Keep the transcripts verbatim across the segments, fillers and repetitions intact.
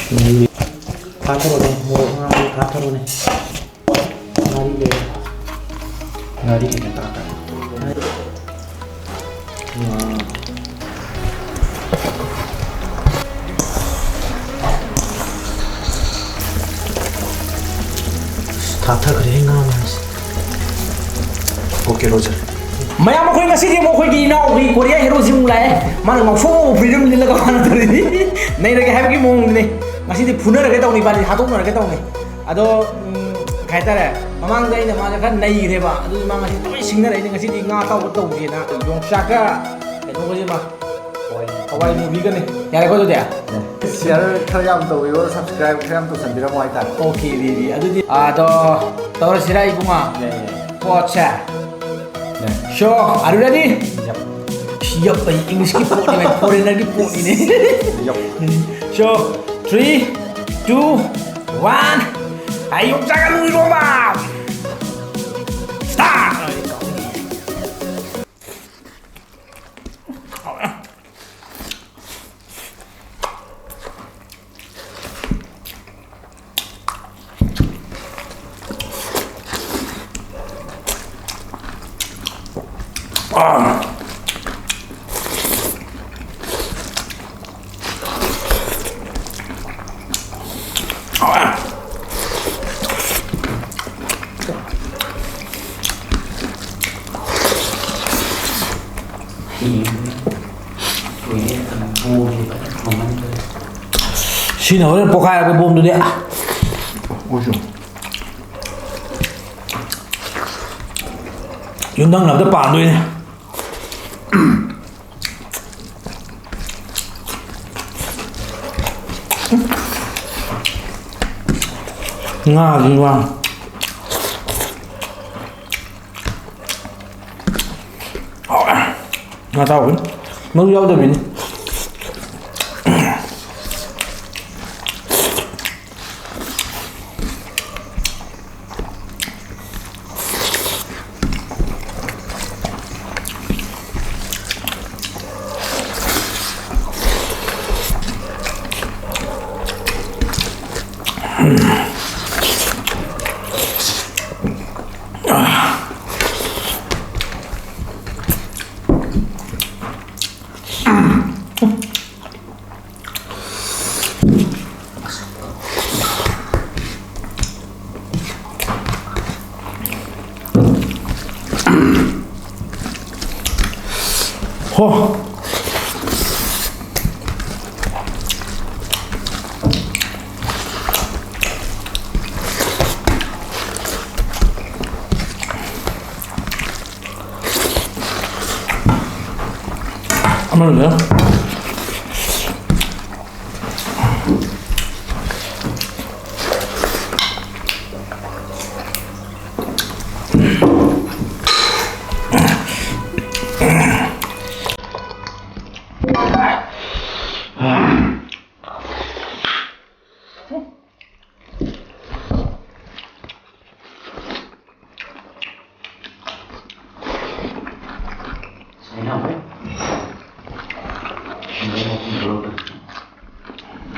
ꯊꯥꯊꯔꯣꯅꯦ, ꯃꯣꯔꯣꯛ ꯑꯉꯥꯡꯕꯗꯣ ꯊꯥꯊꯔꯣꯅꯦ꯫ ꯉꯥꯔꯤ ꯂꯩ꯫ ꯉꯥꯔꯤ ꯈꯤꯇꯪ ꯊꯥꯛꯈ꯭ꯔꯦ꯫ ꯊꯥꯊꯈ꯭ꯔꯦ ꯉꯥ ꯃꯌꯥꯝꯁꯦ꯫ Okay, Roger. ꯃꯌꯥꯝ, ꯑꯩꯈꯣꯏ ꯉꯁꯤꯗꯤ ꯑꯃꯨꯛ ꯑꯩꯈꯣꯏꯒꯤ ꯏꯅꯥꯎꯒꯤ ꯀꯣꯔꯤꯌꯥ ꯍꯦꯔꯣꯁꯤ ꯑꯃꯨꯛ ꯂꯥꯛꯑꯦ꯫ ꯃꯥꯅ ꯉꯥꯎꯁꯣꯛ ꯉꯧꯕ ꯐ꯭ꯔꯤꯗꯝ ꯂꯤꯠꯂꯒ ꯃꯥꯅ ꯇꯧꯔꯤꯅꯤ꯫ ꯅꯩꯔꯒꯦ ꯍꯥꯏꯕꯒꯤ ꯃꯑꯣꯡꯅꯤꯅꯦ꯫ ꯉꯁꯤꯗꯤ ꯐꯨꯅꯔꯒꯦ ꯇꯧꯅꯤ, ꯏꯕꯥꯅꯤ ꯍꯥꯠꯇꯣꯛꯅꯔꯒꯦ ꯇꯧꯅꯤ꯫ ꯑꯗꯣ, ꯎꯝ, ꯀꯩ ꯍꯥꯏꯇꯥꯔꯦ, ꯃꯃꯥꯡꯗ ꯑꯩꯅ ꯃꯥꯁꯦ ꯈꯔ ꯅꯩꯈ꯭ꯔꯦꯕ꯫ ꯑꯗꯨꯗꯤ ꯃꯥ ꯉꯁꯤ ꯂꯣꯏ ꯁꯤꯡꯅꯔꯛꯏꯅꯦ꯫ ꯉꯁꯤꯗꯤ ꯉꯥ ꯑꯇꯥꯎꯕ ꯇꯧꯁꯦꯅ ꯌꯣꯡꯆꯥꯛꯀ ꯀꯩꯅꯣꯒꯁꯤꯃ, ꯍꯋꯥꯏ ꯃꯨꯕꯤꯒꯅꯤ꯫ ꯌꯥꯔꯦꯀꯣ ꯑꯗꯨꯗꯤ? ꯁꯤꯌꯔ ꯈꯔ ꯌꯥꯝ ꯇꯧꯕꯤꯌꯣ, ꯁꯕꯁꯀ꯭ꯔꯥꯏꯕ ꯈꯔ ꯌꯥꯝ ꯇꯧꯁꯟꯕꯤꯔꯝꯃꯣ ꯍꯥꯏꯇꯥꯔꯦ꯫ Okay, ready. ꯑꯗꯨꯗꯤ, ꯑꯗꯣ, ꯇꯧꯔꯁꯤꯔꯥ ꯏꯕꯨꯡꯉꯣ? ꯌꯥꯏ, ꯌꯥꯏ꯫ ꯄꯣꯠꯁꯦ꯫ ꯌꯥꯏ꯫ So, are you ready? ꯌꯞ꯫ ꯌꯞ ꯑꯩ ꯏꯪꯂꯤꯁꯀꯤ ꯄꯣꯠꯅꯤ, ꯐꯣꯔꯦꯅꯔꯒꯤ ꯄꯣꯠꯅꯤꯅꯦ꯫ ꯌꯞ꯫ So, three, two, one. ꯑꯩ ꯌꯣꯡꯆꯥꯛ ꯑꯂꯨ ꯏꯔꯣꯝꯕ! Start! ꯁꯤꯅ ꯍꯣꯔꯦꯟ ꯄꯣꯈꯥꯏꯔꯛꯄ ꯕꯣꯝꯗꯨꯗꯤ꯫ ꯌꯨꯝꯊꯪꯅꯕꯗ ꯄꯥꯟꯗꯣꯏꯅꯦ꯫ ꯉꯥꯒꯤ ꯋꯥ꯫ ꯍꯥꯎꯔꯦ꯫ ꯉꯥ ꯑꯇꯥꯎꯕꯅꯤ꯫ ꯃꯔꯨ ꯌꯥꯎꯗꯕꯤꯅꯤ꯫ ꯍꯣ꯫ ꯑꯃꯅ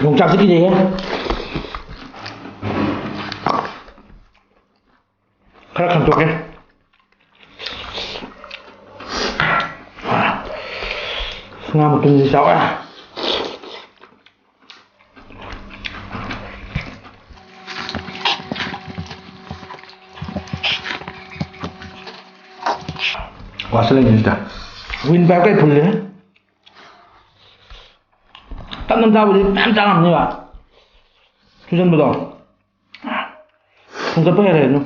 ꯌꯣꯡꯆꯥꯛꯁꯤ ꯀꯤꯖꯩꯍꯦ꯫ ꯈꯔ ꯈꯟꯇꯣꯛꯀꯦ꯫ ꯉꯥ ꯃꯇꯨꯝꯁꯤ ꯆꯥꯎꯋꯦ꯫ ꯋꯥꯁꯤꯜꯂꯛꯏꯅꯦ ꯁꯤꯗ꯫ ꯋꯤꯟ ꯄꯥꯏꯞ ꯀꯩ ꯐꯨꯜꯂꯦ꯫ ꯇꯞ ꯇꯞ ꯆꯥꯕꯗꯤ ꯃꯌꯥꯝ ꯆꯥ ꯉꯝꯅꯤꯕ꯫ ꯁꯨꯖꯟꯕꯗꯣ꯫ ꯊꯣꯡꯒꯠꯄ ꯍꯩꯔꯦ ꯑꯗꯨꯝ꯫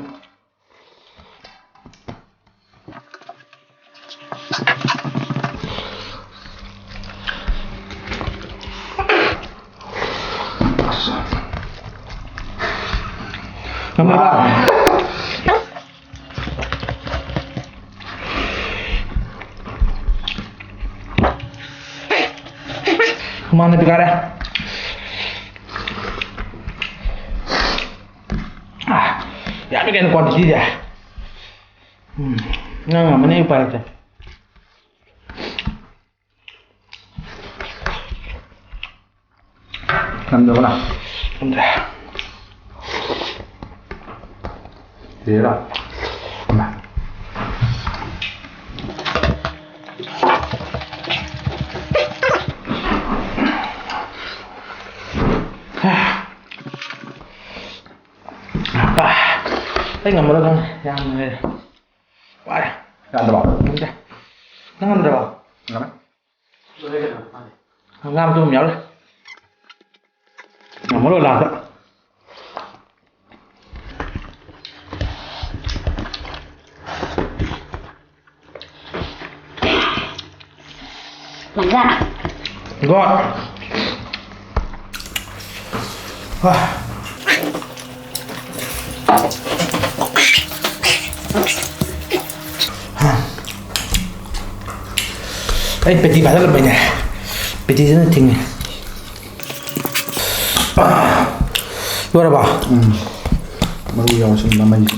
ꯉꯝꯃꯕ? ꯍꯨꯃꯥꯡꯅ ꯄꯤꯈꯥꯔꯦ꯫ ꯑꯥ, ꯌꯥꯝꯃꯤ ꯀꯩꯅꯣ quantityꯁꯦ꯫ ꯎꯝ, ꯅꯪ ꯉꯝꯃꯅꯤ, ꯎꯄꯥꯏ ꯂꯩꯇꯦ꯫ ꯉꯝꯗꯕ꯭ꯔꯥ? ꯉꯝꯗ꯭ꯔꯦ꯫ ꯁꯤꯔꯥ꯫ ꯑꯩ ꯉꯝꯃꯔꯣꯏ ꯈꯪꯉꯦ, ꯌꯥꯝ ꯅꯨꯡꯉꯥꯏꯔꯦ꯫ ꯋꯥꯔꯦ꯫ ꯌꯥꯗ꯭ꯔꯕꯣ? ꯉꯝꯗ꯭ꯔꯦ꯫ ꯅꯪ ꯉꯝꯗ꯭ꯔꯕꯣ? ꯉꯝꯃꯦ꯫ ꯍꯪꯒꯥꯝ ꯇꯨꯝ ꯌꯥꯎꯔꯦ꯫ ꯉꯝꯃꯔꯣꯏ ꯂꯥꯁꯇ꯫ ꯂꯝꯖꯥ꯫ ꯒꯣꯗ꯫ ꯑꯩ ꯄꯦꯇꯤ ꯐꯥꯖꯤꯜꯂꯝꯕꯩꯅꯦ꯫ ꯄꯦꯇꯤꯁꯤꯅ ꯊꯤꯡꯉꯦ꯫ ꯂꯣꯏꯔꯕ? ꯎꯝ꯫ ꯃꯔꯨ ꯌꯥꯎꯁꯟꯕ ꯃꯩꯁꯦ꯫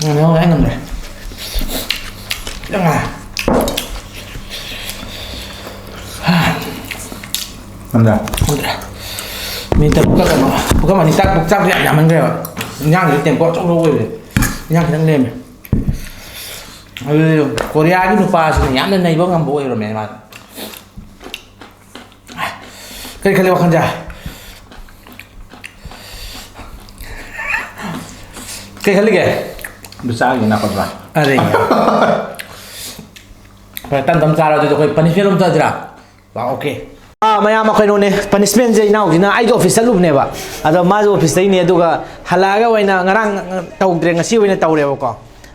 ꯉꯝꯃꯦ, ꯉꯝꯃꯦ, ꯉꯝꯃꯦ꯫ ꯈꯤꯇꯪ ꯉꯥꯏ꯫ ꯉꯝꯗ꯭ꯔꯦ? ꯉꯝꯗ꯭ꯔꯦ꯫ ꯃꯤꯅꯤꯠ ꯇꯔꯨꯛꯀ ꯀꯩꯅꯣ, ꯄꯨꯈꯝ ꯑꯅꯤ ꯆꯥꯛ, ꯆꯥꯛꯁꯨ ꯌꯥꯝ ꯌꯥꯝꯃꯟꯈ꯭ꯔꯦꯕ꯫ ꯏꯟꯖꯥꯡꯁꯨ ꯇꯦꯡꯀꯣꯠ ꯑꯆꯧꯕ ꯑꯣꯏꯕꯁꯦ꯫ ꯏꯟꯖꯥꯡ ꯈꯤꯇꯪ ꯂꯦꯝꯃꯦ꯫ ꯑꯗꯨꯗꯤ ꯀꯣꯔꯤꯌꯥꯒꯤ ꯅꯨꯄꯥꯁꯤꯅ ꯌꯥꯝꯅ ꯅꯩꯕ ꯉꯝꯕ ꯑꯣꯏꯔꯝꯃꯦ ꯃꯥ꯫ ꯀꯔꯤ ꯈꯜꯂꯤ ꯋꯥꯈꯜꯁꯦ? ꯀꯩ ꯈꯜꯂꯤꯒꯦ? ꯑꯗꯨ ꯆꯥꯒꯤꯅ ꯐꯠꯇ꯭ꯔꯥ? ꯑꯗꯩ ꯐꯔꯦ, ꯇꯞ ꯇꯞ ꯆꯥꯔꯣ꯫ ꯑꯗꯨꯗꯤ ꯑꯩꯈꯣꯏ ꯄꯅꯤꯁꯃꯦꯟ ꯑꯃ ꯆꯥꯁꯤꯔꯥ? ꯂꯥꯛꯑꯣ, ꯑꯣꯀꯦ꯫ ꯑꯥ, ꯃꯌꯥꯝ ꯀꯩꯅꯣꯅꯦ, ꯄꯅꯤꯁꯃꯦꯟꯁꯦ ꯏꯅꯥꯎꯁꯤꯅ, ꯑꯩꯁꯨ ꯑꯣꯐꯤꯁ ꯆꯠꯂꯨꯕꯅꯦꯕ, ꯑꯗꯣ ꯃꯥꯁꯨ ꯑꯣꯐꯤꯁꯇꯩꯅꯦ, ꯑꯗꯨꯒ ꯍꯜꯂꯛꯑꯒ ꯑꯣꯏꯅ ꯉꯔꯥꯡ ꯇꯧꯗ꯭ꯔꯦ, ꯉꯁꯤ ꯑꯣꯏꯅ ꯇꯧꯔꯦꯕꯀꯣ꯫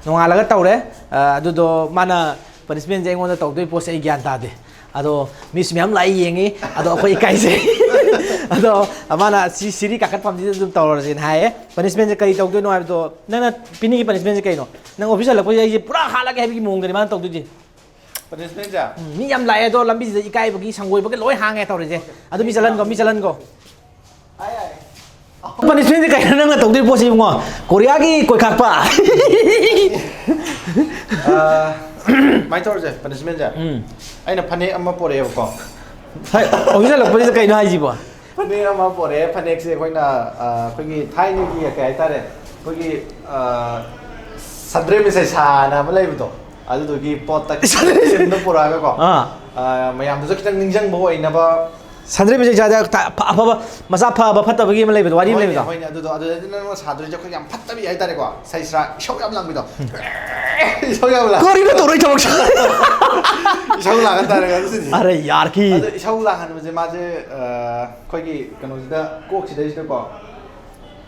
ꯅꯣꯡꯉꯥꯜꯂꯒ ꯇꯧꯔꯦ꯫ ꯑ, ꯑꯗꯨꯗꯣ ꯃꯥꯅ ꯄꯅꯤꯁꯃꯦꯟꯁꯦ ꯑꯩꯉꯣꯟꯗ ꯇꯧꯗꯣꯏ ꯄꯣꯠꯁꯦ ꯑꯩ ꯒ꯭ꯌꯥꯟ ꯇꯥꯗꯦ꯫ ꯑꯗꯣ ꯃꯤꯁꯨ ꯃꯌꯥꯝ ꯂꯥꯛꯏ ꯌꯦꯡꯉꯤ, ꯑꯗꯣ ꯑꯩꯈꯣꯏ ꯏꯀꯥꯏꯖꯩ꯫ ꯑꯗꯣ ꯃꯥꯅ ꯁꯤ ꯁꯤꯔꯤ ꯀꯥꯈꯠꯐꯝꯁꯤꯗ ꯑꯗꯨꯝ ꯇꯧꯔꯁꯦꯅ ꯍꯥꯏꯌꯦ꯫ ꯄꯅꯤꯁꯃꯦꯟꯁꯦ ꯀꯔꯤ ꯇꯧꯗꯣꯏꯅꯣ ꯍꯥꯏꯕꯗꯣ, ꯅꯪꯅ ꯄꯤꯅꯤꯡꯉꯤ ꯄꯅꯤꯁꯃꯦꯟꯁꯦ ꯀꯩꯅꯣ? ꯅꯪ ꯑꯣꯐꯤꯁ ꯍꯜꯂꯛꯄꯁꯤꯗ ꯑꯩꯁꯦ ꯄꯨꯔꯥ ꯍꯥꯠꯂꯒꯦ ꯍꯥꯏꯕꯒꯤ ꯃꯑꯣꯡꯗꯅꯤ ꯃꯥꯅ ꯇꯧꯗꯣꯏꯁꯦ꯫ ꯄꯅꯤꯁꯃꯦꯟꯁꯦ? ꯎꯝ, ꯃꯤ ꯌꯥꯝ ꯂꯥꯛꯑꯦ, ꯑꯗꯣ ꯂꯝꯕꯤꯁꯤꯗ ꯏꯀꯥꯏꯕꯒꯤ ꯁꯪꯒꯣꯏꯕꯒ ꯂꯣꯏ ꯍꯥꯡꯉꯦ ꯇꯧꯔꯤꯁꯦ꯫ ꯑꯗꯨ ꯃꯤ ꯆꯠꯍꯟꯈꯣ, ꯃꯤ ꯆꯠꯍꯟꯈꯣ꯫ ꯄꯅꯤꯁꯃꯦꯟꯁꯦ ꯀꯩꯅꯣ ꯅꯪꯅ ꯇꯧꯗꯣꯏ ꯄꯣꯠꯁꯦ ꯏꯕꯨꯡꯉꯣ? ꯀꯣꯔꯤꯌꯥꯒꯤ ꯀꯣꯏꯈꯥꯛꯄ꯫ ꯑꯥ, ꯀꯃꯥꯏꯅ ꯇꯧꯔꯁꯦ ꯄꯅꯤꯁꯃꯦꯟꯁꯦ? ꯎꯝ꯫ ꯑꯩꯅ ꯐꯅꯦꯛ ꯑꯃ ꯄꯣꯔꯛꯑꯦꯕꯀꯣ꯫ ꯍꯥꯏ, ꯑꯣꯐꯤꯁ ꯍꯜꯂꯛꯄꯁꯤꯗ ꯀꯩꯅꯣ ꯍꯥꯏꯁꯤꯕꯣ? ꯐꯅꯦꯛ ꯑꯃ ꯄꯣꯔꯛꯑꯦ꯫ ꯐꯅꯦꯛꯁꯦ ꯑꯩꯈꯣꯏꯅ, ꯑ, ꯑꯩꯈꯣꯏꯒꯤ ꯊꯥꯏꯅꯒꯤ ꯀꯩ ꯍꯥꯏꯇꯥꯔꯦ, ꯑꯩꯈꯣꯏꯒꯤ, ꯑ, ꯁꯟꯗ꯭ꯔꯦꯝꯕꯤ ꯁꯩꯁꯥꯅ ꯑꯃ ꯂꯩꯕꯗꯣ, ꯑꯗꯨꯗꯨꯒꯤ ꯄꯣꯠꯇ ꯁꯤꯟꯗꯣ ꯄꯨꯔꯛꯑꯒꯀꯣ, ꯑꯥ꯫ ꯑ, ꯃꯌꯥꯝꯗꯨꯁꯨ ꯈꯤꯇꯪ ꯅꯤꯡꯁꯤꯡꯕ ꯑꯣꯏꯅꯕ꯫ ꯁꯟꯗ꯭ꯔꯦꯝꯕꯤ ꯁꯩꯁꯥꯗ ꯇ-, ꯑꯐ-, ꯑꯐꯕ, ꯃꯆꯥ ꯐꯕ ꯐꯠꯇꯕꯒꯤ ꯑꯃ ꯂꯩꯕꯗꯣ, ꯋꯥꯔꯤ ꯑꯃ ꯍꯣꯏꯅꯦ, ꯂꯩꯕꯗꯣ꯫ ꯍꯣꯏꯅꯦ, ꯑꯗꯨꯗꯣ, ꯑꯗꯨꯗꯗꯤ ꯅꯪꯅ ꯁꯥꯗꯣꯏꯁꯦ ꯑꯩꯈꯣꯏ ꯌꯥꯝ ꯐꯠꯇꯕꯤ ꯍꯥꯏꯇꯥꯔꯦꯀꯣ, ꯁꯩꯁꯥ ꯏꯁꯧ ꯌꯥꯝ ꯂꯥꯡꯕꯤꯗꯣ꯫ ꯏꯁꯧ ꯌꯥꯝ ꯂꯥꯡ-, ꯀꯔꯤꯅꯣ ꯇꯧꯔꯛꯏ ꯊꯕꯛꯁꯦ? ꯏꯁꯧ ꯂꯥꯡꯍꯟ ꯇꯥꯔꯦ ꯉꯁꯤꯗꯤ꯫ ꯑꯔꯦ, ꯌꯥꯔꯀꯤ꯫ ꯑꯗꯣ ꯏꯁꯧ ꯂꯥꯡꯍꯟꯕꯁꯦ ꯃꯥꯁꯦ, ꯑ, ꯑꯩꯈꯣꯏꯒꯤ ꯀꯩꯅꯣꯁꯤꯗ, ꯀꯣꯛꯁꯤꯗꯩꯁꯤꯗꯀꯣ,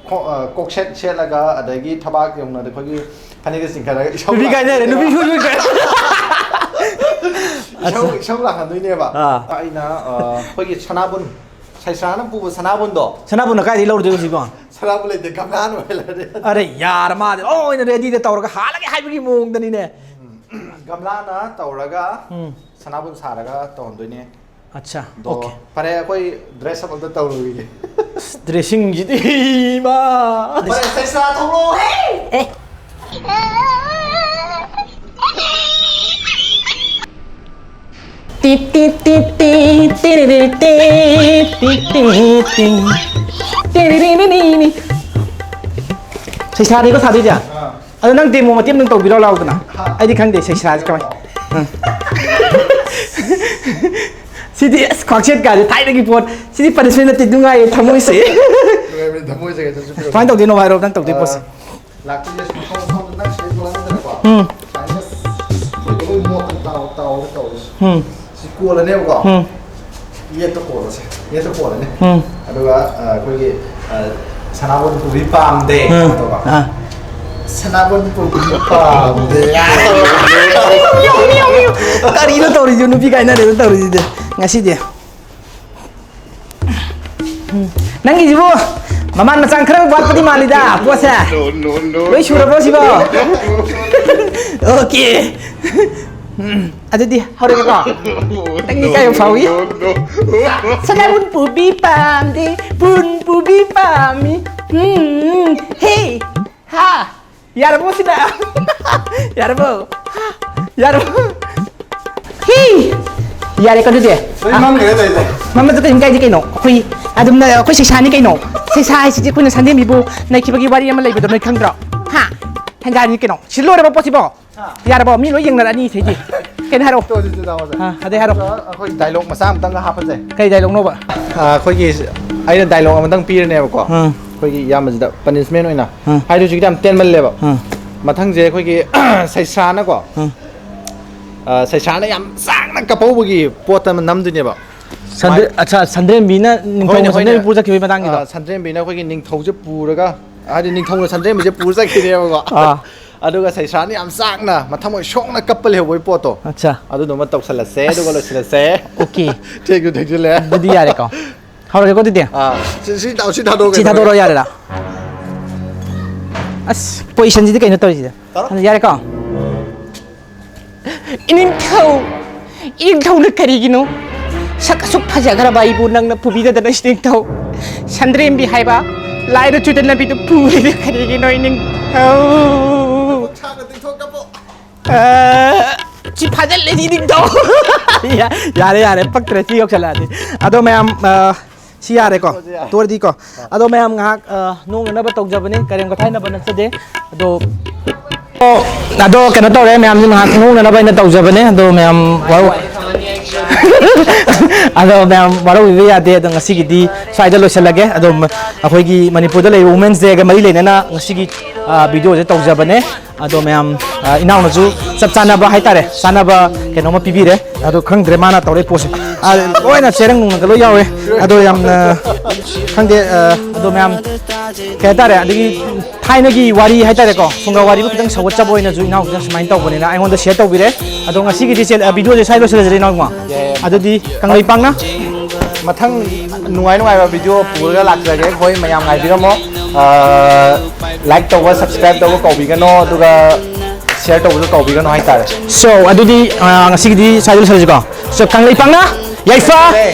ꯈꯣ-, ꯑ, ꯀꯣꯛꯁꯦꯠ ꯁꯦꯠꯂꯒ, ꯑꯗꯒꯤ ꯊꯕꯥꯛ ꯌꯧꯅ ꯑꯩꯈꯣꯏꯒꯤ ꯐꯅꯦꯛꯀ ꯆꯤꯡꯈꯠꯂꯒ ꯏꯁꯧ ꯅꯨꯄꯤ ꯂꯥꯡ-, ꯀꯥꯏꯅꯔꯦ, ꯅꯨꯄꯤ ꯁꯨ-, ꯁꯨ-, ꯏꯁꯧ, ꯑꯠꯆꯥ꯫ ꯏꯁꯧ ꯂꯥꯡꯍꯟꯗꯣꯏꯅꯦꯕ꯫ ꯑꯥ꯫ ꯑꯩꯅ, ꯑ, ꯑꯩꯈꯣꯏꯒꯤ ꯁꯅꯥꯕꯨꯟ, ꯁꯩꯁꯥꯅ ꯄꯨꯕ ꯁꯅꯥꯕꯨꯟꯗꯣ꯫ ꯁꯅꯥꯕꯨꯟꯅ ꯀꯥꯏꯗꯒꯤ ꯂꯧꯔꯨꯗꯣꯏꯕ ꯍꯧꯖꯤꯛꯐꯥꯎ? ꯁꯅꯥꯕꯨꯟ ꯂꯩꯇꯦ, ꯒꯝꯂꯥꯅ ꯑꯣꯏ ꯂꯩꯔꯦ꯫ ꯑꯔꯦ ꯌꯥꯔ, ꯃꯥꯗꯤ ꯂꯣꯏꯅ ꯔꯦꯗꯤꯗ ꯇꯧꯔꯒ ꯍꯥꯜꯂꯒꯦ ꯍꯥꯏꯕꯒꯤ ꯃꯑꯣꯡꯗꯅꯤꯅꯦ꯫ ꯎꯝ, ꯒꯝꯂꯥꯅ ꯇꯧꯔꯒ ꯎꯝ꯫ ꯁꯅꯥꯕꯨꯟ ꯁꯥꯔꯒ ꯇꯧꯍꯟꯗꯣꯏꯅꯦ꯫ ꯑꯠꯆꯥ, ꯑꯗꯣ ꯑꯣꯀꯦ꯫ ꯐꯔꯦ, ꯑꯩꯈꯣꯏ dress up ꯑꯝꯇ ꯇꯧꯔꯨꯈꯤꯒꯦ꯫ ꯑꯁ, dressingꯁꯤꯗꯤ ꯏꯃꯥ! ꯐꯔꯦ, ꯁꯩꯁꯥ ꯊꯣꯛꯂꯛꯑꯣ꯫ ꯑꯦ꯫ ꯇꯤ ꯇꯤ ꯇꯤ ꯇꯤ, ꯇꯤꯔꯤꯔꯤ ꯇꯤ, ꯇꯤ ꯇꯤ ꯇꯤ, ꯇꯤꯔꯤꯔꯤꯔꯤꯔꯤ꯫ ꯁꯩꯁꯥꯅꯤꯀꯣ ꯁꯥꯗꯣꯏꯁꯦ? ꯑꯥ꯫ ꯑꯗꯣ ꯅꯪ demo ꯃꯇꯦꯛ ꯑꯃꯇꯪ ꯇꯧꯕꯤꯔꯣ ꯂꯥꯎꯗꯅ꯫ ꯍꯥ꯫ ꯑꯩꯗꯤ ꯈꯪꯗꯦ ꯁꯩꯁꯥꯁꯦ ꯀꯃꯥꯏ-, ꯎꯝ꯫ ꯁꯤꯗꯤ ꯑꯁ ꯈ꯭ꯋꯥꯡꯁꯦꯠ ꯀꯥꯁꯦ ꯊꯥꯏꯅꯒꯤ ꯄꯣꯠ꯫ ꯁꯤꯗꯤ punishment ꯅꯠꯇꯦ, ꯅꯨꯡꯉꯥꯏꯌꯦ ꯊꯃꯣꯏꯁꯦ꯫ ꯅꯨꯡꯉꯥꯏꯕꯅꯦ ꯊꯃꯣꯏꯁꯦ ꯀꯩꯁꯨ ꯄꯤꯔꯣꯏ꯫ ꯀꯃꯥꯏꯅ ꯇꯧꯗꯣꯏꯅꯣ ꯍꯥꯏꯔꯣ ꯅꯪ ꯇꯧꯗꯣꯏ ꯄꯣꯠꯁꯦ? ꯑꯥ, ꯂꯥꯛꯇꯣꯏꯅꯦ ꯁꯨꯃꯥꯏꯅ ꯇꯧꯔ ꯅꯪ ꯁꯤꯗꯩ ꯊꯣꯛꯂꯛꯑꯅꯤꯗꯅꯀꯣ꯫ ꯎꯝ꯫ ꯁꯨꯃꯥꯏꯅ ꯑꯩꯈꯣꯏꯗꯣ ꯂꯣꯏ ꯃꯣꯠꯇꯅ ꯇꯥꯎ-, ꯇꯥꯎꯔꯒ ꯇꯧꯔꯤꯁꯦ꯫ ꯎꯝ꯫ ꯁꯤ ꯀꯣꯜꯂꯅꯦꯕꯀꯣ꯫ ꯎꯝ꯫ ꯌꯦꯠꯇ ꯀꯣꯜꯂꯁꯦ꯫ ꯌꯦꯠꯇ ꯀꯣꯜꯂꯅꯤ꯫ ꯎꯝ꯫ ꯑꯗꯨꯒ, ꯑ, ꯑꯩꯈꯣꯏꯒꯤ, ꯑ, ꯁꯅꯥꯕꯨꯟ ꯄꯨꯕꯤ ꯄꯥꯝꯗꯦ ꯎꯝ꯫ ꯍꯥꯏꯅ ꯇꯧꯕ꯫ ꯑꯥ꯫ ꯁꯅꯥꯕꯨꯟ ꯄꯨꯕꯤ ꯄꯥꯝꯗꯦ꯫ ꯀꯔꯤꯅꯣ ꯇꯧꯔꯤꯁꯦ? ꯅꯨꯄꯤ ꯀꯥꯏꯅꯔꯦꯗ ꯇꯧꯔꯤꯁꯤꯗꯤ ꯉꯁꯤꯗꯤ꯫ ꯎꯝ꯫ ꯅꯪꯒꯤꯁꯤꯕꯨ ꯃꯃꯥꯟ ꯃꯆꯥꯡ ꯈꯔ ꯋꯥꯠꯄꯗꯤ ꯃꯥꯜꯂꯤꯗ, ꯄꯣꯠꯁꯦ꯫ No, no, no, no. ꯂꯣꯏ ꯁꯨꯔꯕ꯭ꯔꯣ ꯁꯤꯕꯣ? Okay. ꯎꯝ, ꯑꯗꯨꯗꯤ ꯍꯧꯔꯒꯦꯀꯣ꯫ ꯈꯤꯇꯪꯗꯤ ꯏꯀꯥꯏꯕ ꯐꯥꯎꯏ꯫ No, no, no. ꯁꯅꯥꯕꯨꯟ ꯄꯨꯕꯤ ꯄꯥꯝꯗꯦ, ꯄꯨꯟ ꯄꯨꯕꯤ ꯄꯥꯝꯃꯤ꯫ ꯎꯝ, ꯍꯦ, ꯍꯥ꯫ ꯌꯥꯔꯕꯣ ꯁꯤꯗ? ꯌꯥꯔꯕꯣ? ꯌꯥꯔꯕꯣ? ꯍꯤ! ꯌꯥꯔꯦꯀꯣ ꯑꯗꯨꯗꯤ? ꯂꯣꯏ ꯃꯝꯈ꯭ꯔꯦ ꯇꯧꯔꯤꯁꯦ꯫ ꯃꯃꯜꯗ ꯀꯔꯤꯝ ꯀꯥꯏꯗꯦ ꯀꯩꯅꯣ? ꯑꯩꯈꯣꯏ ꯑꯗꯨꯝꯅ ꯑꯩꯈꯣꯏ ꯁꯩꯁꯥꯅꯤ ꯀꯩꯅꯣ? ꯁꯩꯁꯥ ꯍꯥꯏꯁꯤꯗꯤ ꯑꯩꯈꯣꯏꯅ ꯁꯟꯗꯦꯝꯕꯤꯕꯨ ꯅꯩꯈꯤꯕꯒꯤ ꯋꯥꯔꯤ ꯑꯃ ꯂꯩꯕꯗꯣ ꯅꯣꯏ ꯈꯪꯗ꯭ꯔꯣ? ꯍꯥ? ꯍꯦꯟꯖꯥꯅꯤ ꯀꯩꯅꯣ? ꯁꯤ ꯂꯣꯏꯔꯕ ꯄꯣꯠꯁꯤꯕꯣ? ꯌꯥꯔꯕꯣ? ꯃꯤ ꯂꯣꯏ ꯌꯦꯡꯅꯔꯛꯑꯅꯤ ꯏꯁꯩꯗꯤ꯫ ꯀꯩꯅꯣ ꯍꯥꯏꯔꯛꯑꯣ꯫ ꯇꯣ, ꯑꯗꯨꯗꯤ ꯇꯥꯎꯑꯣꯁꯦ꯫ ꯑꯥ, ꯑꯗꯩ ꯍꯥꯏꯔꯛꯑꯣ꯫ ꯑꯩꯈꯣꯏ ꯗꯥꯏꯂꯣꯛ ꯃꯆꯥ ꯑꯃꯇꯪꯒ ꯍꯥꯞꯄꯁꯦ꯫ ꯀꯩ ꯗꯥꯏꯂꯣꯛꯅꯣꯕ? ꯑꯥ, ꯑꯩꯈꯣꯏꯒꯤ ꯑꯩꯅ ꯗꯥꯏꯂꯣꯛ ꯑꯃꯇꯪ ꯄꯤꯔꯅꯦꯕꯀꯣ꯫ ꯑꯥ꯫ ꯑꯩꯈꯣꯏꯒꯤ ꯏꯌꯥꯝꯕꯁꯤꯗ ꯄꯅꯤꯁꯃꯦꯟ ꯑꯣꯏꯅ꯫ ꯑꯥ꯫ ꯍꯥꯏꯗꯤ ꯍꯧꯖꯤꯛꯇꯤ ꯌꯥꯝ ꯇꯦꯟꯃꯜꯂꯦꯕ꯫ ꯑꯥ꯫ ꯃꯊꯪꯁꯦ ꯑꯩꯈꯣꯏꯒꯤ ꯁꯩꯁꯥꯅꯀꯣ꯫ ꯑꯥ꯫ ꯑꯥ, ꯁꯩꯁꯥꯅ ꯌꯥꯝ ꯁꯥꯡꯅ ꯀꯞꯍꯧꯕꯒꯤ ꯄꯣꯠ ꯑꯃ ꯅꯝꯗꯣꯏꯅꯦꯕ꯫ ꯁꯟꯗ꯭ꯔꯦ-, ꯑꯠꯆꯥ, ꯁꯟꯗ꯭ꯔꯦꯝꯕꯤꯅ ꯅꯤꯡꯊꯧ ꯍꯣꯏꯅꯦ, ꯍꯣꯏꯅꯦ꯫ ꯁꯟꯗ꯭ꯔꯦꯝꯕꯤ ꯄꯨꯔ ꯆꯠꯈꯤꯕꯒꯤ ꯃꯇꯥꯡꯒꯤꯗꯣ꯫ ꯑꯥ, ꯁꯟꯗ꯭ꯔꯦꯝꯕꯤꯅ ꯑꯩꯈꯣꯏꯒꯤ ꯅꯤꯡꯊꯧꯁꯦ ꯄꯨꯔꯒ, ꯍꯥꯏꯗꯤ ꯅꯤꯡꯊꯧꯅ ꯁꯟꯗ꯭ꯔꯦꯝꯕꯤꯁꯦ ꯄꯨꯔ ꯆꯠꯈꯤꯅꯦꯕꯀꯣ꯫ ꯑꯥ꯫ ꯑꯗꯨꯒ ꯁꯩꯁꯥꯅ ꯌꯥꯝ ꯆꯥꯛꯅ ꯃꯊꯃꯣꯏ ꯁꯣꯛꯅ ꯀꯞꯄ ꯂꯩꯍꯧꯕꯒꯤ ꯄꯣꯠꯇꯣ꯫ ꯑꯠꯆꯥ꯫ ꯑꯗꯨꯗꯨꯃ ꯇꯧꯁꯜꯂꯁꯦ, ꯑꯗꯨꯒ ꯂꯣꯏꯁꯤꯜꯂꯁꯦ꯫ ꯑꯣꯀꯦ꯫ ꯊꯦꯡꯁꯨ ꯊꯦꯡꯖꯤꯜꯂꯦ꯫ ꯑꯗꯨꯗꯤ ꯌꯥꯔꯦꯀꯣ꯫ ꯍꯧꯔꯒꯦꯀꯣ ꯑꯗꯨꯗꯤ꯫ ꯑꯥ, ꯁꯤ, ꯁꯤ ꯊꯥ-, ꯁꯤ ꯊꯥꯗꯣꯛꯑꯒꯦ꯫ ꯁꯤ ꯊꯥꯗꯣꯔꯛꯑꯣ ꯌꯥꯔꯦꯔꯥ? ꯑꯁ, ꯄꯣꯖꯤꯁꯟꯁꯤꯗꯤ ꯀꯩꯅꯣ ꯇꯧꯔꯤꯁꯤꯗ? ꯇꯧꯔꯣ꯫ ꯌꯥꯔꯦꯀꯣ? ꯏꯅꯤꯡꯊꯧ, ꯏꯅꯤꯡꯊꯧꯅ ꯀꯔꯤꯒꯤꯅꯣ ꯁꯛ ꯑꯁꯨꯛ ꯐꯖꯈ꯭ꯔꯕ ꯑꯩꯕꯨ ꯅꯪꯅ ꯄꯨꯕꯤꯗꯗꯅ ꯏꯅꯤꯡꯊꯧ? ꯁꯟꯗ꯭ꯔꯦꯝꯕꯤ ꯍꯥꯏꯕ ꯂꯥꯏꯔ ꯆꯨꯗꯅꯕꯤꯗꯨ ꯄꯨꯔꯤꯗꯨ ꯀꯔꯤꯒꯤꯅꯣ ꯏꯅꯤꯡꯊꯧ? ꯑ, ꯁꯤ ꯐꯥꯖꯤꯜꯂꯦ ꯁꯤ ꯏꯅꯤꯡꯊꯧ꯫ ꯌꯥ-, ꯌꯥꯔꯦ, ꯌꯥꯔꯦ, ꯄꯛꯇ꯭ꯔꯦ ꯁꯤ ꯌꯧꯁꯜꯂꯛꯑꯗꯤ꯫ ꯑꯗꯣ ꯃꯌꯥꯝ, ꯑ, ꯁꯤ ꯌꯥꯔꯦꯀꯣ? ꯇꯣꯔꯗꯤꯀꯣ? ꯑꯗꯣ ꯃꯌꯥꯝ ꯉꯥꯏꯍꯥꯛ, ꯑ, ꯅꯣꯡꯅꯅꯕ ꯇꯧꯖꯕꯅꯤ, ꯀꯔꯦꯝ ꯀꯊꯥꯏꯅꯕ ꯅꯠꯆꯗꯦ꯫ ꯑꯗꯣ, ꯑꯣ, ꯑꯗꯣ ꯀꯩꯅꯣ ꯇꯧꯔꯦ, ꯃꯌꯥꯝꯁꯦ ꯉꯥꯏꯍꯥꯛ ꯅꯣꯡꯅꯅꯕ ꯑꯩꯅ ꯇꯧꯖꯕꯅꯦ꯫ ꯑꯗꯣ ꯃꯌꯥꯝ ꯋꯥꯔꯧ-, ꯑꯗꯣ ꯃꯌꯥꯝ ꯋꯥꯔꯧꯕꯤꯕ ꯌꯥꯗꯦ꯫ ꯑꯗꯣ ꯉꯁꯤꯒꯤꯗꯤ ꯁ꯭ꯋꯥꯏꯗ ꯂꯣꯏꯁꯤꯜꯂꯒꯦ꯫ ꯑꯗꯣ ꯃ-, ꯑꯩꯈꯣꯏꯒꯤ ꯃꯅꯤꯄꯨꯔꯗ ꯂꯩꯔꯤꯕ Women's Dayꯒ ꯃꯔꯤ ꯂꯩꯅꯅ ꯉꯁꯤꯒꯤ, ꯑ, videoꯁꯦ ꯇꯧꯖꯕꯅꯦ꯫ ꯑꯗꯣ ꯃꯌꯥꯝ, ꯑ, ꯏꯅꯥꯎꯅꯁꯨ ꯆꯞ ꯆꯥꯅꯕ ꯍꯥꯏꯇꯥꯔꯦ, ꯆꯥꯅꯕ ꯀꯩꯅꯣꯝꯃ ꯄꯤꯕꯤꯔꯦ꯫ ꯑꯗꯣ ꯈꯪꯗ꯭ꯔꯦ ꯃꯥꯅ ꯇꯧꯔꯛꯏ ꯄꯣꯠꯁꯦ꯫ ꯑ, ꯂꯣꯏꯅ ꯆꯦꯔꯪ ꯅꯨꯡꯂꯪꯒ ꯂꯣꯏ ꯌꯥꯎꯔꯦ꯫ ꯑꯗꯣ ꯌꯥꯝꯅ ꯈꯪꯗꯦ, ꯑ, ꯑꯗꯣ ꯃꯌꯥꯝ ꯀꯩ ꯍꯥꯏꯇꯥꯔꯦ, ꯑꯗꯒꯤ ꯊꯥꯏꯅꯒꯤ ꯋꯥꯔꯤ ꯍꯥꯏꯇꯥꯔꯦꯀꯣ, ꯐꯨꯡꯒꯥ ꯋꯥꯔꯤꯕꯨ ꯈꯤꯇꯪ ꯁꯧꯒꯠꯆꯕ ꯑꯣꯏꯅꯁꯨ ꯏꯅꯥꯎꯁꯤꯅ ꯁꯨꯃꯥꯏꯅ ꯇꯧꯕꯅꯤꯅ ꯑꯩꯉꯣꯟꯗ share ꯇꯧꯕꯤꯔꯦ꯫ ꯑꯗꯣ ꯉꯁꯤꯒꯤꯗꯤ ꯆꯦ-, ꯑ, videoꯁꯦ ꯁ꯭ꯋꯥꯏ ꯂꯣꯏꯁꯤꯜꯂꯁꯤꯔ ꯏꯅꯥꯎ ꯏꯕꯨꯡꯉꯣ? ꯑꯗꯨꯗꯤ ꯀꯪꯂꯩꯄꯥꯛꯅ ꯃꯊꯪ ꯅꯨꯡꯉꯥꯏ ꯅꯨꯡꯉꯥꯏꯕ video ꯄꯨꯔꯒ ꯂꯥꯛꯆꯒꯦ꯫ ꯑꯩꯈꯣꯏ ꯃꯌꯥꯝ ꯉꯥꯏꯕꯤꯔꯝꯃꯣ꯫ ꯑ, like ꯇꯧꯕ, subscribe ꯇꯧꯕ ꯀꯥꯎꯕꯤꯒꯅꯣ, ꯑꯗꯨꯒ share ꯇꯧꯕꯁꯨ ꯀꯥꯎꯕꯤꯒꯅꯣ ꯍꯥꯏꯇꯥꯔꯦ꯫ So, ꯑꯗꯨꯗꯤ, ꯑ, ꯉꯁꯤꯒꯤꯗꯤ ꯁ꯭ꯋꯥꯏꯗ ꯂꯣꯏꯁꯤꯜꯂꯁꯤꯀꯣ꯫ So, ꯀꯪꯂꯩꯄꯥꯛꯅ ꯌꯥꯏꯐꯔꯦ꯫